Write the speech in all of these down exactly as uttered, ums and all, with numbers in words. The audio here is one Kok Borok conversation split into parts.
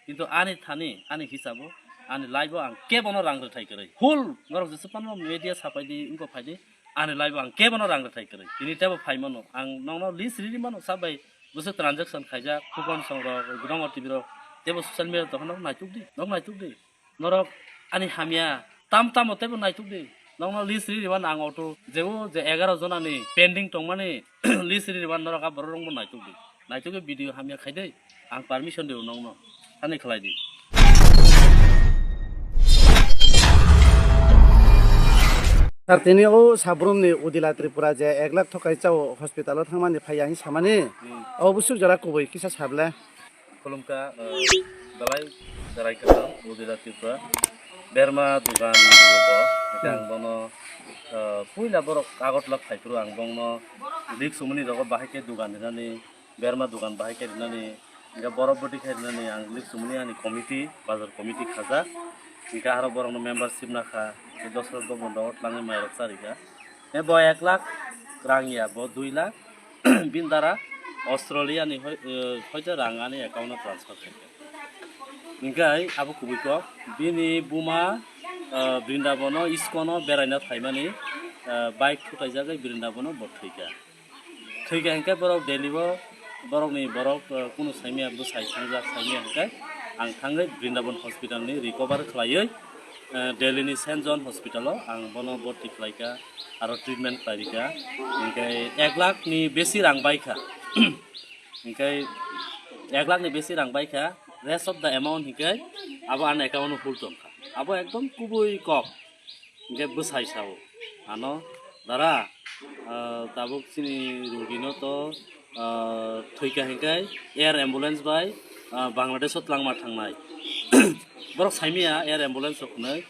Kintu ani thani, ani hisabo, ani life o ang kebono rang rwthai kwrwi. Full norok jesa phano media sapai di, wngkha phai di, ani life o ang kebono rang rwthai kwrwi. Tini tebo phai mano, ang nokno list riri mano, sa bai bwswk transaction khaijak, coupon song rok, Gwnang O T V rok, tebo social media tongkha, nok naituk di, nok naituk di. Norok ani hamya tam tamo teibo naituk di. Nokno list ri riban ang auto jebo je egaroh jonani pending tongmani list ri riban norok a borok rokbo naituk di. Naituk di video hamya khai dei. Ang permission rio nokno. Ani khlai di. Sir, tini o Sabrum ni Udila Tripura je ek lakh thokai chao hospital o thangmani phai ya hing samani. Hmm. O busuk jora kubui kisa sable. Khulumkha, eh, belai belai kwthang, Udila Tripura. Berma dugan bo, hwnkhe ang bono, eh, puila borok Agartala phaiphuru ang bongno lik sumuni rogo bahai khe dugan rinani, berma dugan bahai khe rinani, hwnkhe borok bwtwi khe rinani ang lik sumuni ani committee, bazar committee khajak. Hwnkhe aro borokno membership nakha, hwnkhe dosra dobon rogo twlangwi mairok charikha. Hwnkhe bo ek lakh rang ya, bo dui lakh. Bini dara Australia ni hoi-, eh, hoite rang ani account o transfer khaikha. Hingke abo kubui kok bini buma, eh, Brindabono iskono beraina phaimani, eh, bike thutaijagwi Brindabono bo thwikha. Thwikha hingke borok Delhi o borokni borok, eh, kunu saimaya bwsai thangjak saimaya hingke ang thangwi Brindabon hospital ni recover khlaiwi, eh, Delhi ni Saint John Hospital o ang bono borti khlaikha, aro treatment khlairikha. Hingke ek lakh ni besi rang baikha. Hingke ek lakh ni besi rang baikha, rest of the amount hingke abo ani account o full tongkha. Abo ekdom kubui kok. Hingke bwsai sao ano, "Dara, ah, tabuk chini rugino to, ah, thwikha hingke air ambulance bai, ah, Bangladesh o twlangma thangnai." Borok saimaya air ambulance rok hwnwi,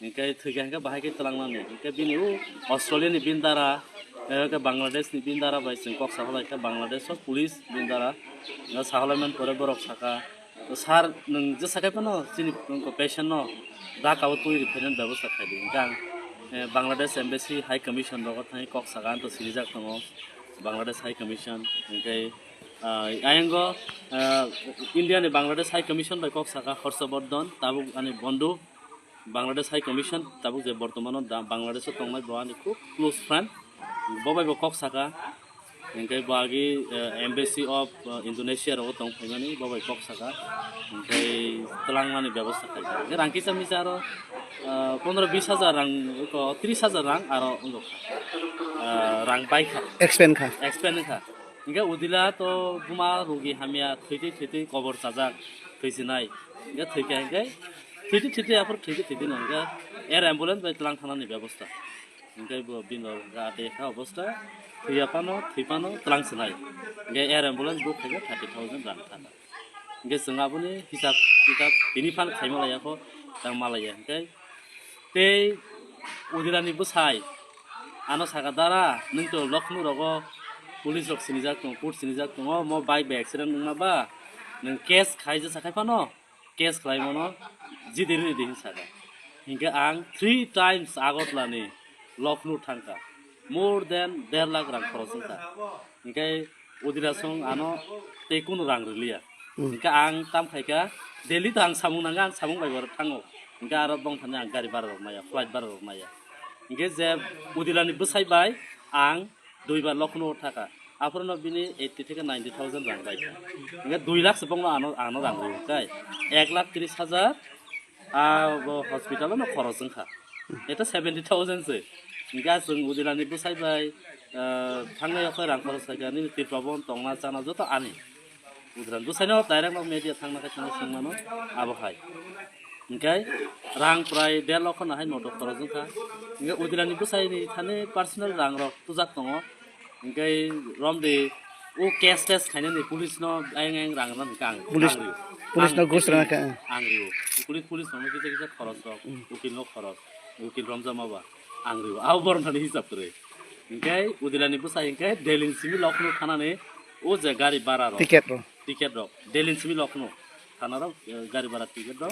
hingke thwikha hingke bahai khe twlangnani. Hingke bini o Australia ni bini dara, eh, hingke Bangladesh ni bini dara bai chwng kok saholai kha Bangladesh o police bini dara. Hingke saholai man pore borok saka, "Sir, nwng jesa khe phano chini patient no Dhaka o twi rwphainani bebosta khai di." Hingke ang, eh, Bangladesh Embassy High Commission rogo thangwi kok saka, ang to sinijak tongo Bangladesh High Commission. Hingke, ah, ayang o, ah, India ni Bangladesh High Commission bai kok saka Horsabordhon, tabuk ani bondhu Bangladesh High Commission, tabuk je bortomano da-, Bangladesh o tongnai bo ani khub close friend, bo bai bo kok saka. Hingke bo agi, eh, Embassy of, eh, Indonesia rogo tong phaimani, bo bai kok saka. Hingke twlangnani bebosta khaikha. Hingke rang kisa misa aro, eh, pondro bis hajar rang, eko tris hajar rang aro wngkha. Eh, rang baikha. Expend kha. Expend wngkha. Hingke Udila to buma rugi hamya thwitwi thwitwi kobor chajak thwisinai. Hingke thwikha hingke thwitwi thwitwi aphuru thwitwi thwitwi no hingke air ambulance bai twlang thanani bebosta. Hingke bo bini rok ga de kha obosta, thwiya phano, thwi phano twlang sinai. Hingke air ambulance book khaikhe thirty thousand rang thangkha. Hingke chwng aboni hisab kitab tini phan khaima laiya kho, tang ma laiya. Hingke tei Udilani bwsai ano saka, "Dara, nwng to Lucknow rogo police rok sinijak tongo, court sinijak tongo, mo bike bai accident wngma ba, nwng case khai jesa khai phano, case khlaimano jidi ridi," hin saka. Hinkhe ang three times Agartala ni Lucknow thangkha, more than der lakh rang khoros wngkha. Hinkhe Udila song ano tei kunu rang rwliya. Hmm. Hinkhe ang tam khaikha, Delhi to ang samung nangkha, ang samung bai bo thango. Hinkhe aro bongthani ang gari bara rok maya, flight bara rok maya. Hinkhe je Udila ni bwsai bai ang duibar Lucknow o thaka. Aphuru no bini eighty theke ninety thousand rang bai kha. Hinkhe dui lakh se bongno ano, ano rang rw kai. Ek lakh tris hajar, ah, bo hospital no khoros wngkha. Eta seventy thousand se. Hinkhe chwng Udila ni bwsai bai, ah, thangnai o khe rang khoros khaikha, nini Tripura bon tongna chana joto ani. Udila ni bwsai no direct no media thangna khe thangna swngmano abo hai. Hinkhe rang prai der lokho no hai moto khoros wngkha. Hinkhe Udila ni bwsai ni thani personal rang rok tujak tongo. Hinkhe romdi o case test khainani police no ayang ayang rang rwna hinkhe ang, police, ang rw-, police ang no ghus rwna khe, ang rw-, police, police no kisa kisa khoros rok, hmm, ukil no khoros, ukil romjakma ba ang rw-, abo borok thani hisab kwrwi. Hinkhe Udila ni bwsai hinkhe Delhi ni simi Lucknow thanani o je gari bara rok, ticket rok, ticket rok Delhi ni simi Lucknow thana rok, eh, gari bara ticket rok,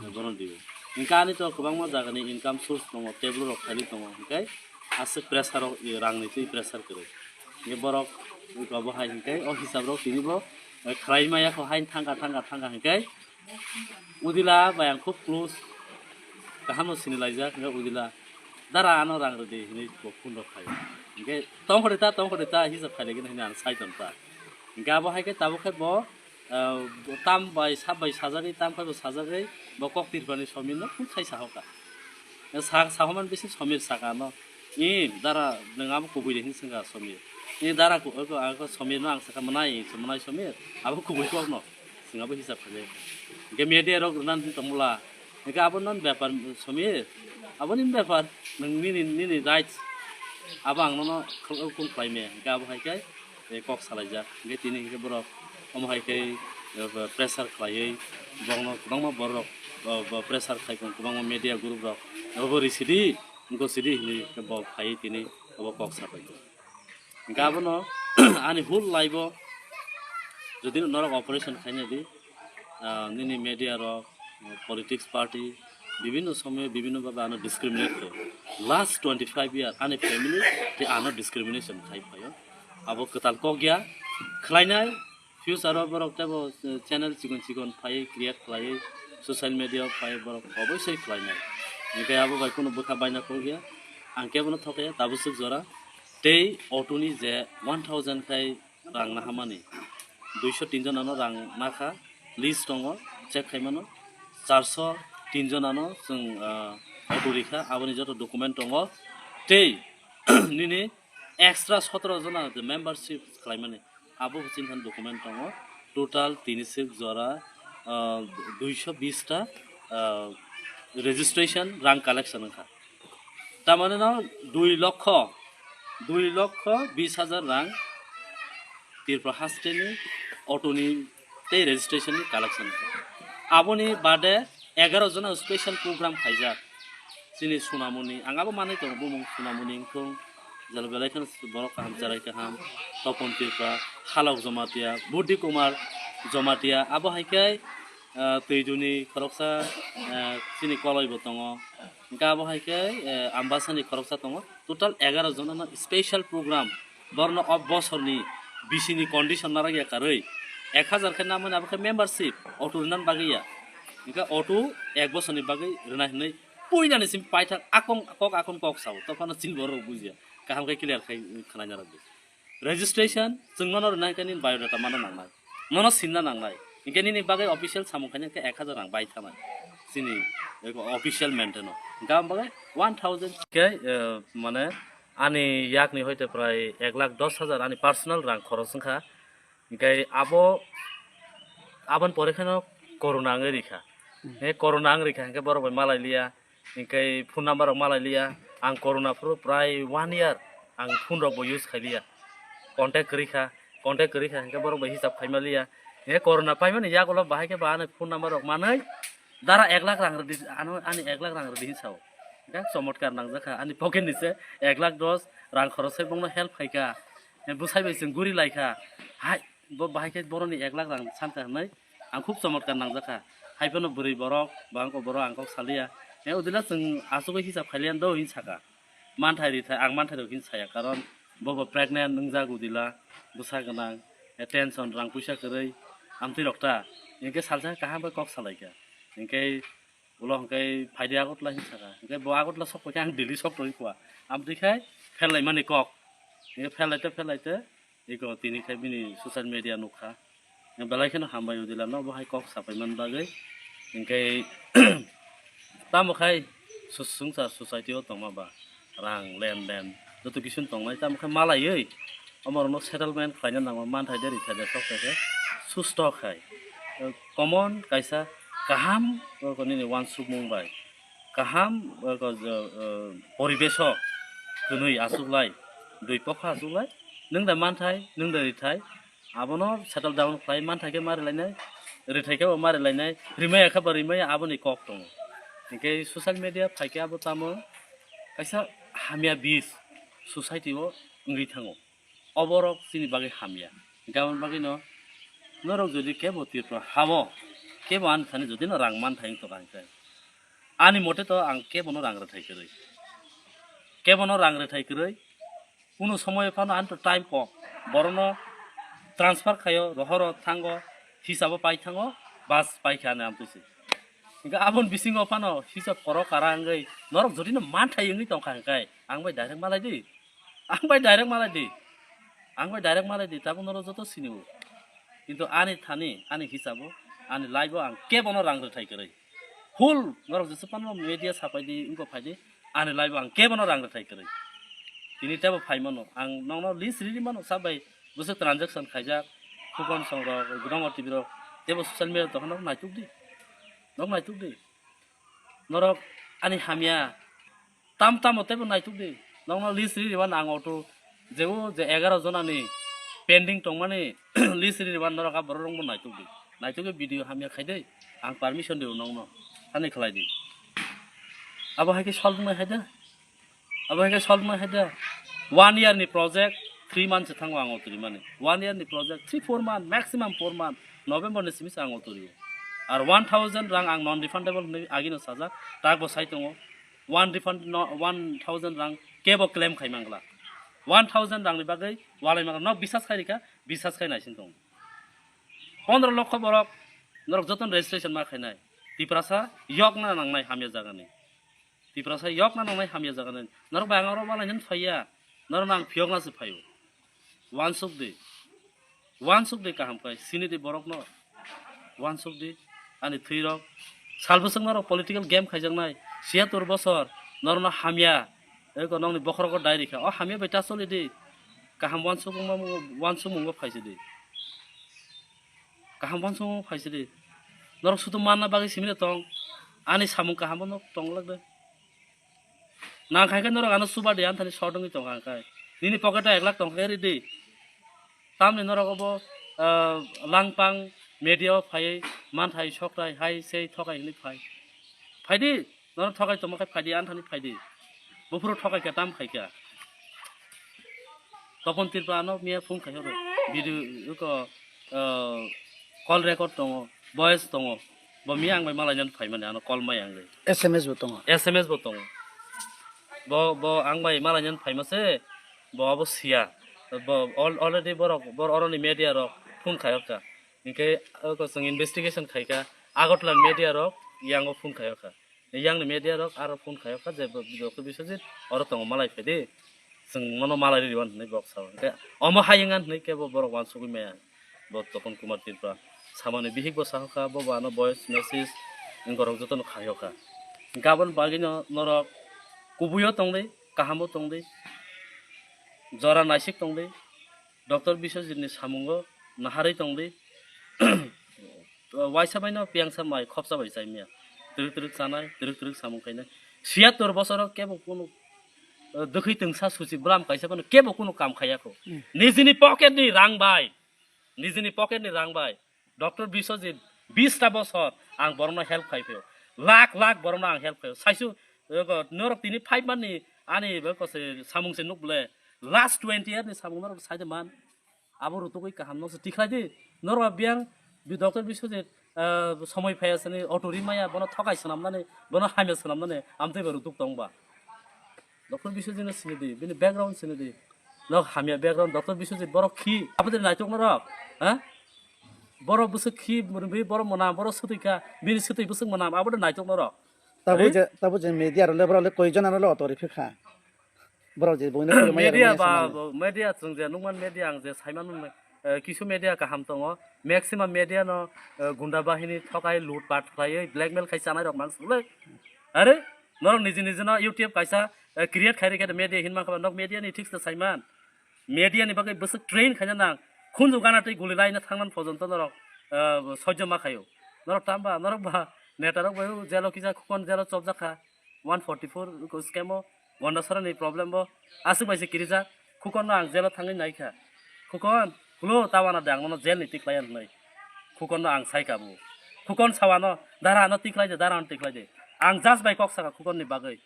eh, bono dio. Hinkhe ani to kwbangma jaga ni income source tongo, table rok khailai tongo, hinkhe aswk pressure rok, eh, rang ni twi pressure kwrwi. Hinkhe borok iko bo hai hinkhe o hisab rok tini bo, eh, khlai maya kho, hain thangkha, thangkha, thangkha hinkhe Udila bai ang khub close, kaham no sini laijak, hingke Udila dara ano rang rwdi hinwi bo phone rok khai. Hingke tongkhorita, tongkhorita, hisab khailai gini hinwi ang sai tongkha. Hingke abo hai khe tabuk khe bo, ah, tam bai sab bai sajagwi, tam khai bo sajagwi, bo kok tirpani somino phone khai sahoka. Sa-, sahoman bisi somir saka no. Ni dara nwng abo kubui de hin sengkha Somir. Ni dara ku-, oko, oko Somir no ang saka manai, se manai Somir. Abo kubui kok no. Sing abo hisab khaje. Hingke media rok rwnan hin tongmula. Hingke abo non bepar Somir. Abo ni bepar. Nwng nini, nini rights. Abo ang nono khul-, khul khlai me. Hingke abo hai kai, eh, kok salaijak. Hingke tini hingke borok omo hai kai, eh, pressure khlaiwi. Bongno kwbangma borok, eh, bo pressure khai kwbangma media group rok. Abo risidi. Wngkha sidi hinwi khe bo phaiwi tini obo kok sapai. Hingkhe abono ani whole life-o jodi norok operation khaina di, ah, nini media rok, politics party, bibinno somoyo bibinno bhabe ano discriminate khaio. Last twenty five year ani family tei ano discrimination khai phaio. Abo kwtal kok ya, khlainai, future o borok teibo, eh, channel chikon chikon phaiwi create khlaiwi social media o phaiwi borok oboisoi khlainai. Hingkhe abo bai kunu bwkha baina kok ya. Ang kebono thok ya, tabuk swk jora. Tei auto ni je one thousand khai rang nahamani, duiso tin jonano rang nakha, list tongo, check khaimano. Charso tin jonano chwng, ah, auto rikha, aboni joto document tongo. Tei nini extra sotoro jona je membership khlaimani, abo bo chini thani document tongo. Total tini sik jora, ah, duiso bis ta, ah, registration rang collection wngkha. Tamani no dui lokho, dui lokho bis hajar rang Tripura hasteni auto ni tei registration ni collection wngkha. Aboni bade egaro jona special program khaijak. Chini Sunamoni, ang abo manwi tongo, bumung Sunamoni wngthung, jalo belai kheno borok kaham, cherai kaham, Topon Tripura, Halok Jomatia, Budhi Kumar Jomatia, abo hai khe, ah, Twijuni khoroksa, ah, chini Koloi bo tongo, hingkhe abo hai khe, eh, Ambasani khoroksa tongo, total egaro jona no special program. Borno o bosorni bisini condition narwk ya karwi ek hajar khe namani abo khe membership auto rinan bagwi ya. Hingkhe auto ek bosorni bagwi rwna hinwi puinani simi paithak akong kok akon kok sao, tophano chini borok bujiya. Kaham khe clear khai khwlai narwk di. Registration chwng nono rwnai khe nini biodata mano nangnai. Nono sinna nangnai. Hingkhe nini bagwi official samung khaina khe ek hajar rang bai thanai. Chini eko official maintain o. Hingkhe aboni bagwi one thousand khe, eh, mane ani yakni hoite prai ek lakh dos hajar ani personal rang khoros wngkha. Hingkhe abo, aboni pore kheno corona wngwi rikha. Hmm. He corona wng rikha hingkhe borok bai malai liya. Hingkhe phone number rok malai liya. Ang corona phuru prai one year ang phone rok bo use khai liya. Contact kwrwi kha, contact kwrwi kha hingkhe borok bai hisab khaima liya. He corona paimani yagulo bahai khe ba ani phone number rok manwi dara ek lakh rang rwdi, ano ani ek lakh rang rwdi hin sao. Hingkhe chomotkar nangjak kha ani pocket ni se ek lakh dos rang khorosai bongno help khai kha. He bwsai bai chwng guri lai kha. Hai, bo bahai khe boroni ek lakh rang san kha hwnwi ang khub chomotkar nangjak kha. Hai phano bwrwi borok, bangko borok ang kok saliya. He udila chwng asugwi hisab khailiya do hin saka. Manthai rithai, ang manthai rok hin saya, karon bo bo pregnant wngjak udila, bwsa gwnang, he tension, rang puisa kwrwi, amtwi rok ta. Hinkhe salsa kaham khe kok salai kha. Hinkhe ulo hwnkhe phaidi Agartala hin saka. Hinkhe bo Agartala sok paikhe ang Delhi sok tongwi kha. Amtwi khai pherlaimani kok. Hinkhe pherlaite pherlaite eko tini khai bini social media nukha. Belai kheno hambai udila no bo hai kok sapai man bagwi. Hinkhe tamo khai su-, swngchar society o tongma ba rang lenden joto kisu tongnai tamo khai malaiwi omo rokno settlement khlaina nango manthai de rithai de sok khe susto khai. Common kaisa kaham nini uansukmung bai kaham, o, o, o, poribesh o kwnwi achuklai, dui pokha achuklai, nwng da manthai, nwng da rithai, abono settle down khlai manthai khe ma rilainai, rithai khe bo ma rilainai, rimaya khe bo rimaya, aboni kok tongo. Hinkhe social media phai khe abo tamo kaisa hamya bis society o wngwi thango. Oborok chini bagwi hamya. Hinkhe aboni bagwino norok jodi kebo Tripura hao, kebo ani thani jodi no rang manthai wng tongkha hinkhe, ani mote to ang kebono rang rwthai kwrwi. Kebono rang rwthai kwrwi. Kunu somoy phano ani to time kok. Borokno transfer khaio, rohoro thango, hisabo pai thango. bus paikha ani amtwi se. Hingke aboni bisingo phano hisab korok kara wngwi norok jodi no manthai wngwi tongkha hingke ang bai direct malai di. Ang bai direct malai di. Ang bai direct malai di, tabuk norok joto sinio. Kintu ani thani, ani hisabo, ani life o ang kebono rang rwthai kwrwi. Full norok jesu phano media sapai di, wngkok phai di, ani life o ang kebono rang rwthai kwrwi. Tini tebo phai mano, ang nokno list riri mano, sa bai bwswk transaction khaijak, Khukon song rok, Gwnangwar T V rok, tebo social media tongkha, nok naituk di. Nok naituk di. Norok ani hamya tam tamo teibo naituk di. Nokno list ri riban ang auto je o je egaroh jona ni pending tongmani list ri riban norok a borok rokbo naituk di. Naituk di video hamya khai di. Ang permission di nokno. Ani khlai di. Abo hai khe solve nai hai da. Abo hai khe solve nai hai da. One year ni project three months thango ang auto rimani. One year ni project three four month, maximum four month. November ni simi ang auto rio. Ar one thousand rang ang non refundable hinwi agino sajak, tak bo sai tongo. One refund no, one thousand rang kebo claim khai mangla. One thousand rang ni bagwi walai mangla. No bisas khai rika, bisas khai naisin tongo. Pondro lokho borok norok joton registration ma khainai. Tiprasa yokna nangnai hamya jagani. Tiprasa yokna nangnai hamya jagani. Norok bai ang oro walai nang phaiya. Norok nang phiyokna se phaio. Wansuk di. Wansuk di kaham kai. Sini di borok no. Wansuk di. Ani thwi rok. Sal bwswk norok political game khaijaknai. Siyatur bosor. Norok no hamya. Eko nokni bokhorok dai rikha. O hamya bai ta choli di. Kaham wansuk wngma, wansuk mungo phaisi di. Kaham wansuk wngma phaisi di. Norok sudu manna bagwi simile tong. Ani samung kaham no tong lak de. Nang khai khe norok ano suba de anthani short wngwi tong kha khai. Nini pocket o ek lakh tong khe ri di. Tamni norok obo, ah, langpang media o phaiwi manthai sokrai hai sei thokai hinwi phai. Phai di, norok thokai tongma khe phai di, anthani phai di. Buphuru thokai khe tam khai kha. Topon Tripura ano miya phone khai horo. Video ko, ah, call record tongo, voice tongo. Bo miya ang bai malai nani phai mani ano call mai ang ri. S M S bo tongo. S M S bo tongo. Bo, bo ang bai malai nani phai ma se, bo abo siya. Bo al-, already borok, bor oroni media rok phone khai hokha. Hinkhe oko chwng investigation khai kha. Agartala media rok yango phone khai hokha. Yang ni media rok aro phone khai kha je bo Doctor Biswajit oro tongo malai phai di. Chwng nono malai rwi rwan hinwi bok sao. Hinkhe omo hayung an hinwi kebo borok wansugwi maya. Bo Topon Kumar Tripura samani bihik bo sahokha, bo bo ano voice message gorok jotono khai hokha. Hinkhe aboni bagwino norok kubuio tongdi, kahamo tongdi, jora naisik tongdi, Doctor Biswajit ni samungo naharwi tongdi. Waisa baino piyangsa mai khopsa bai chai maya. Twrwk twrwk chanai, twrwk twrwk samung khainai. Siyator bosoro kebo kunu, eh, dwkhwi twngsa suchi bwlam kaisa phano kebo kunu kam khaiya kho. Hmm. Nijini pocket ni rang bai, nijini pocket ni rang bai. Doctor Biswajit bis ta bosor ang borokno help khai phio. Lakh lakh borokno ang help khai phio. Saisu, eh, norok tini five man ni ani, eh, kose samung se nuk bole. Last twenty year ni samung norok sai de man. Abo rutugwi kaham no se tikhlai di. Norok biyang bi Doctor Biswajit, ah, somoi phaiya sini auto ri maya, bono thokai swnamnani, bono hamya swnamnani, amtwi ba rutuk tong ba. Doctor Biswajit no sini di, bini background sini di. Nok hamya background, Doctor Biswajit borok khi, abo de naitok norok, ha? Borok bwswk khi, borok mwnam, borok swtwi kha, bini swtwi bwswk mwnam, abo de naitok norok. Tabo Ari? Je, tabo je media rok le borok le koi jona rok le auto ri phikha. Borok je buino koi maya rok Media maya ba, samani. Bo-, media chwng je nukman media ang je saiman nukmai, eh, kisu media kaham tongo, maximum media no, eh, gunda bahini thokai loot pat khlaiwi blackmail khai chanai rok mang sule. Are, norok niji niji no YouTube kaisa, eh, create khai rikhe media hin mankha ba nok media ni thik se saiman. Media ni bagwi bwswk train khaina nang. Khunju gana tei guli laina thangnan pojonto norok, ah, sojjo ma khaio. Norok tamba, norok ba, neta rok bai jelo kisa khukon jelo chopjak kha. One forty four ko scam o, Gondasara ni problem bo. Aswk bai se kirijak. Khukon no ang jelo thangwi nai kha. Khukon, hulo tawana de ang nono jail ni tikhlai ya hwnwi. Khukon no ang sai kha bo. Khukon sawano, dara ano tikhlai de, dara ano tikhlai de. Ang just bai kok saka khukon ni bagwi.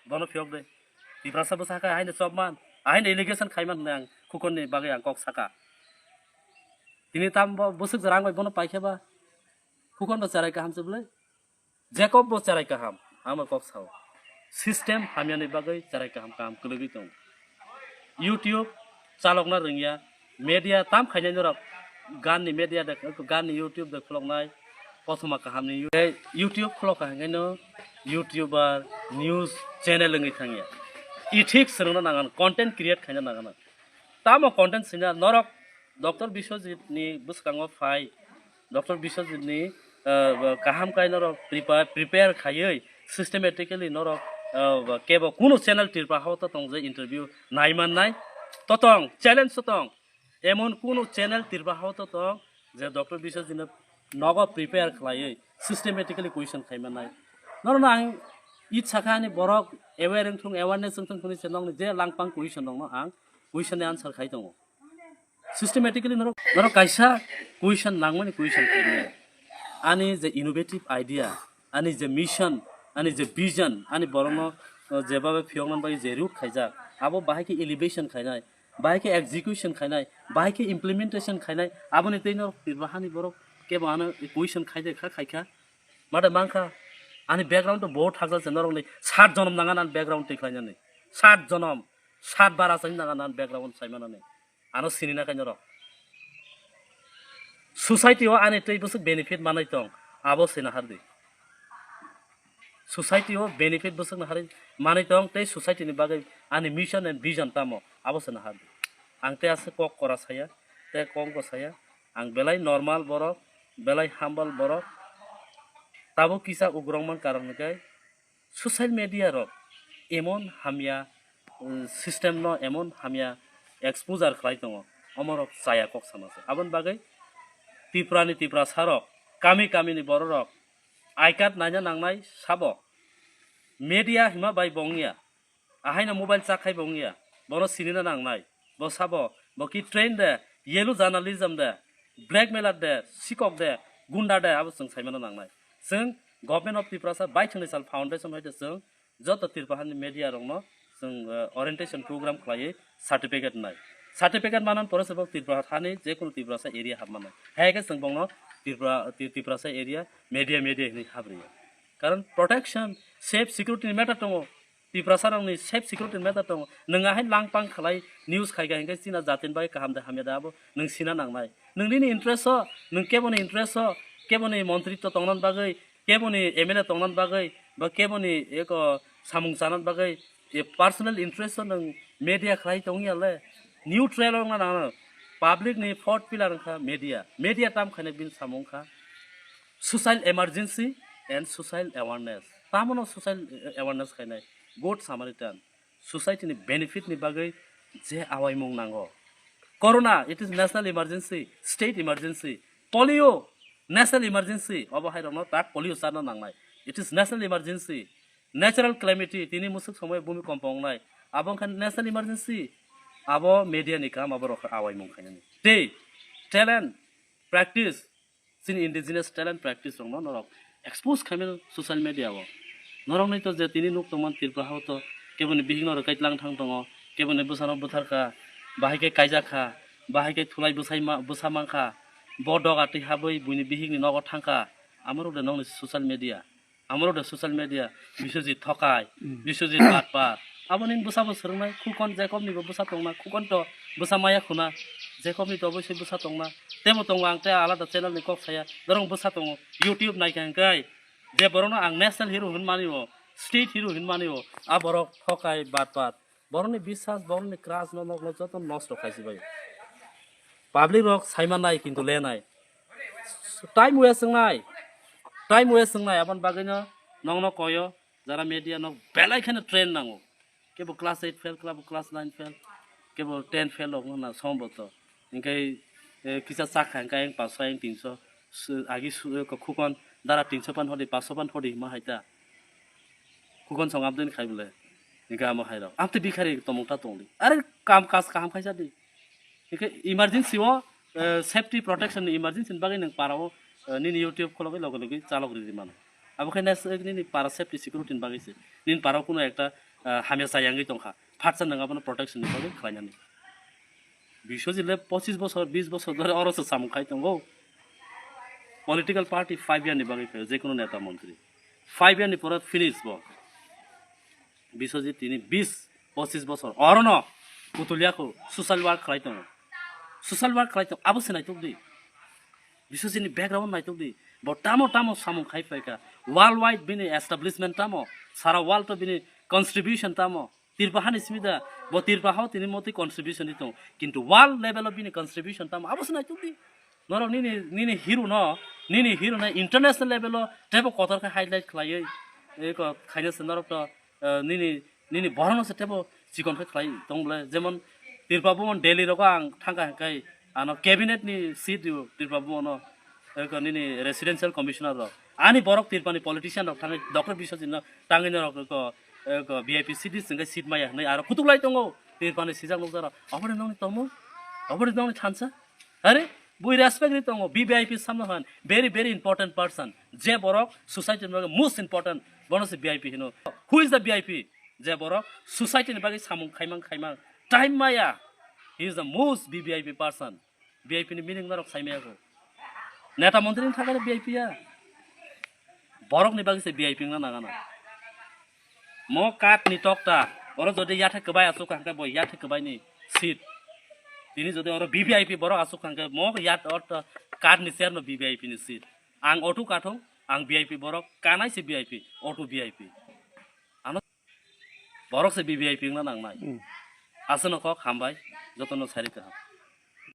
Bono phiyok de. Tiprasa bwsa khe haino chopman, haino allegation khaiman hwnwi ang khukonni bagwi ang kok saka. Tini tam bo bwswk jora ang bai bono paikhe ba, khukon bo cherai kaham se bwlai. Jacob bo cherai kaham, ang bai kok sao. System hamyani bagwi cherai kaham kaham kwlwgwi tongo. YouTube chalokna rwngya, media tam khainai norok, gan ni media de, gan ni YouTube de khuloknai. Kothoma kahamni yu-, tei YouTube khulokha hwnkhe no YouTuber, news channel wngwi thangya. Ethics rwna nangan, content create khaina nangan. Tamo content sina norok Doctor Biswajit ni bwskango phai, Doctor Biswajit ni, uh, kaham kai norok prepare, prepare khaiwi systematically norok, uh, kebo kunu channel Tripura hao to tong je interview nai man nai. To tong, challenge to tong. Emon kunu channel Tripura hao to tong je Doctor Biswajit no nogo prepare khlaiwi systematically question khai man nai. Norokno ang it sakha ani borok aware wngthung, awareness wngthung hwnwi se nokni je langpang question rokno ang question ni answer khai tongo. Systematically norok, norok kaisa question nangmani question khaimani. Ani je innovative idea, ani je mission, ani je vision, ani borokno, uh, jebabe phiyokna bagwi je route khaijak, abo bahai khe elevation khainai, bahai khe execution khainai, bahai khe implementation khainai, aboni tei norok Tripura hani borok kebo ano question khaide kha khaikha. Mate mankha, ani background to bahut thakjak se norokni sat jonom nangan ani background twi khlainani. Sat jonom, sat bar achai nangan ani background saimanani. Ano sinina khe norok. Society o ani tei bwswk benefit manai tong, abo sina hardi. Society o benefit bwswk na harwi manai tong tei society ni bagwi ani mission and vision tamo, abo sina hardi. Ang tei aswk kok kora saya, tei kok bo saya. Ang belai normal borok, belai humble borok. Tabuk kisa ugrok man karon hwnkhe social media rok emon hamya, uh, system no emon hamya exposure khlai tongo, omorok chaya kok sama se. Aboni bagwi Tripura ni Tiprasa rok, kami kami ni borok rok I card naina nangnai sabo. Media hima bai bo wngya. Ahaino mobile chakhai bo wngya, bono sinina nangnai. Bo sabo, bo ki train de, yellow journalism de, blackmailer de, sikok de, gunda de, abo chwng saimano nangnai. Chwng Government of Tiprasa baithangni sal foundation hai de chwng joto Tripura hani media rokno chwng, eh, orientation program khlaiwi certificate nai. Certificate manan pore se bo Tripura hani jekunu Tiprasa area hapmanai. Hai khe chwng bongno Tripura, Ti-, Tiprasa area media, media hinwi habriya. Karon protection, safe, security ni matter tongo. Tiprasa rokni safe security ni matter tongo. Nwng ahai langpang khlai news khai khai hwnkhe chini jatini bagwi kaham de hamya de abo nwng sina nangnai. Nwng nini interest o, nwng keboni interest o, keboni montri to tongna bagwi, keboni M L A tongna bagwi, ba keboni eko samung chana bagwi, e personal interest o nwng media khlai tongya le. Neutral wngna nango. Public ni fourth pillar wngkha media. Media tam khaina bini samung kha. Social emergency and social awareness. Tamono social awareness khainai, Good Samaritan. Society ni benefit ni bagwi je awaimung nango. Corona, it is national emergency, state emergency. Polio, national emergency. Obo hai rokno tak polio charna nangnai. It is national emergency. Natural calamity, tini musuk somoi bumi kompo wngnai. Abo wngkha national emergency. Abo media ni kam, abo rok awaimung khainani. Tei talent, practice, chini indigenous talent practice rokno norok expose khaimano social media o. Norokni to je tini nuk tongmani Tripura hao to keboni bihik no rwkhaitlang thang tongo, keboni bwsano butharkha, bahai khe kaijakha, bahai khe thulai bwsai ma-, bwsa mankha, bo doga twi habwi buini bihikni nogo thangkha, amorok de nokni social media. Amorok de social media, Biswajit thokai, Biswajit batpar. Abo nini bwsabo swrwngnai, khukon Jacob nibo bwsa tongna, khukon to bwsa maya khuna, Jacob ni to oboisoi bwsa tongna. Tebo tongo ang tei alada channel ni kok saya, norok bwsa tongo, YouTube naikha hwnkhe, je borokno ang national hero hinmani o, state hero hinmani o, a borok thokai batpar. Borokni biswas, borokni crush no nokno joto nosto khaisi bai. Public rok saima nai kintu le nai. Time waste wngnai. Time waste wngnai, aboni bagwino nokno koyo, jara media nok belai kheno train nango. Kebo class eight fail, kebo class nine fail, kebo ten fail rok wngna somboto. Hingke, eh, kisa chakha hingke ayang paso, ayang tinso. Su-, agi su-, eh, khukon dara tinso pan hodi, paso pan hodi hima hai ta. Khukon song abdin khai bole. Hingke amo hai rok. Amte bikhari tomong ta tongdi. Are kam kas kaham khaisa di. Hingke emergency o, eh, safety protection ni emergency ni bagwi nang para o, eh, nini YouTube khulogwi loge loge chalok riri mano. Abo khe nes-, eh, nini para safety security ni bagwi se. Nini para o kuno ekta, eh, hamya chayangwi tongkha. Phatsa nang abono protection ni bagwi khlainani. Biswajit le pochis bosor, bis bosor dhore oro se samung khai tongo. Political party five year ni bagwi phaio, je kono neta montri. Five year ni pore finish bo. Biswajit tini bis, pochis bosor orono putulia kho social work khlai tongo. Social work khlai tongo, abo se naitok di. Biswajit ni background naitok di. Bo tamo tamo samung khai phaikha. Worldwide bini establishment tamo, sara world to bini contribution tamo. Tirpa hani simi da, bo Tirpa hao tini moti contribution di tong. Kintu world level o bini contribution tamo. Abo se naituk di. Norok nini, nini hero no, nini hero no international level o tebo kotor khe highlight khlaiwi. Eko khaina se norok to, eh, nini, nini borok no se tebo chikon khe khlai tong bole. Jemon Tirpa Bhuban Delhi rogo ang thangkha hwnkhe ano cabinet ni seat rio Tirpa Bhuban no. Eko nini residential commissioner rok. Ani borok Tirpani politician rok thangwi Doctor Biswajit no tangwi norok eko, eko V I P seat di sengke seat maya hwnwi aro kutuk lai tongo Tirpani sijak nukjak rok. Oboni nongni tomung? Oboni nongni thansa? Are, bui respect ri tongo, V V I P samno han, very, very important person. Je borok society ni bagwi most important, bono se V I P hino. Who is the V I P? Je borok society ni bagwi samung khaimang khaimang, time maya. He is the most V V I P person. V I P ni meaning norok sai maya ko. Neta montri ni thakani V I P ya. Borok ni bagwi se V I P wngna nangana. Mo card ni tokta, oro jodi yathe kwbai asuk hangkhe bo yathe kwbai ni seat. Tini jodi oro V V I P borok asuk hangkhe mo yat orta card ni chair no V V I P ni seat. Ang otu kathung, ang V I P borok, kanai se V I P, otu V I P. Ano borok se V V I P wngna nangnai. Hmm. Aswkno kok hambai, jotono sari kaham.